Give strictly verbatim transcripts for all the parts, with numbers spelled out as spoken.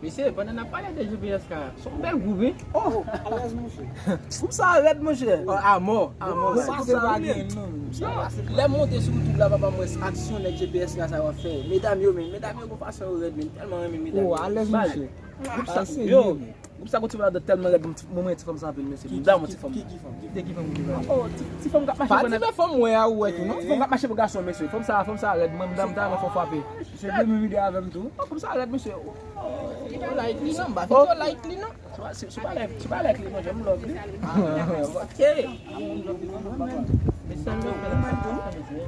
Mesye, pandan n ap pale de G P S K, se yon bèl gwoup, wi. Oh, alèz, monchè. Gwoup sa rèd, monchè. Oh, amò, amò. Gwoup sa pa gen non. Yo, lè m monte sou YouTube la, papa, m wè aksyon nèg G P S K sa yo ap fè. Medam yo, men, medam yo, gon fason yo rèd, men, m tèlman renmen medam yo. Oh, alèz, monchè. Gwoup sa, yo, gwoup sa gon ti vibe tèlman rèd, mwen, mwen renmen ti fanm sa anpil, mesye. M damou ti fanm. Ki, ki fanm? Ki fanm? Oh, ti, ti fanm k ap mache. Pa ti fanm wè a ou wè tou, non? Ti fanm k ap mache pou gason, mesye. Fanm sa, fanm sa rèd, mwen, m damou, m ta renmen fè w frape. Se de menm ide avè m tou. Oh, fanm sa rèd, mesye. Fito like li non, m pa fito like li non. Se pa, se, se pa like, se pa like li non, jan m love li. Ah, ok. Mesye, m fè la sa, mesye.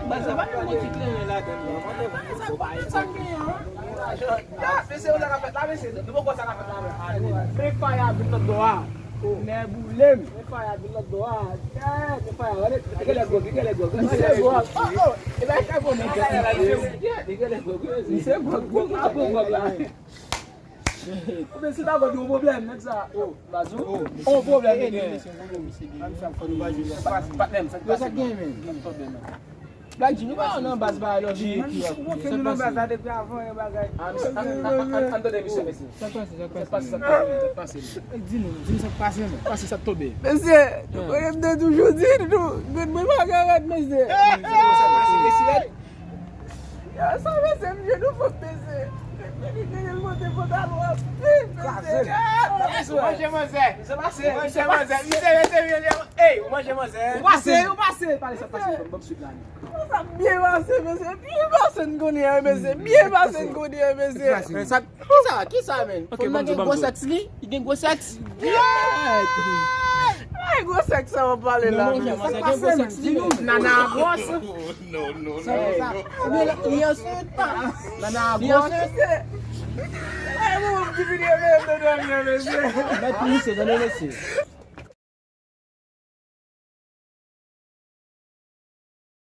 Ba, sa pa gen moun ki kleren ladan non. Sa, sa, sa gen, hein? Ah, mesye, ou sa ka fèt la, mesye? Nou poko sa ka fèt la, men. Men faya vin lòt bò a. Nè boule m. Men faya vin lòt bò a. Tèt, men faya, gade, li genlè gwòg, li genlè gwòg. Misye gwòg. Oh, oh. E pa ka bon, men. Li genlè gwòg, wi, mesye. Misye gwòg, gwòg, pa bon gwòg la. Oubyen si pa gwòg, yon pwoblèm, nèg sa. Oh, Bazou. Oh, pwoblèm, nèg. Patnè m, sa k pase, men? Black G, nou pa nan baz bagay lòt. Ou montre nou nan baz la depi avan, yon bagay. Ah, misye, an, an, an, an, an tande misye, mesye. Sa k pase, sa k pase? Sa k pase, sa k pase, sa k pase? Di nou, di nou sa k pase, men. Pase sa k tonbe. Mesye, nou konnen m te toujou di nou, grenn mwen pa ka rèd, mesye. Sa k pase, mesye? Yo, sa mesye, m jenou fò mesye. Grenn mwen te pote pantalon anpil, mesye. Ou manje manzè. Misye pase. Ou manje manzè. Misye mete mwen. Ey, ou manje manzè. Ou pase, ou pase. Pale sa k pase, ban m swit la. Sa byen pase, mesye. Byen pase n konnen an, mesye. Byen pase n konnen an, mesye. Men sa, kisa, kisa, men? Fò nan gen gwo sèks li, li gen gwo sèks. Ay, gwo sèks sa w ap pale la, men. Sa k pase, men? Di nou. Nana gwòs. Non, non, non, non. Oubyen li ansent. Nana gwòs. Ay, mwen, mwen, ki vini, men, men, men, men, men. Mèt pou misye, tande, mesye.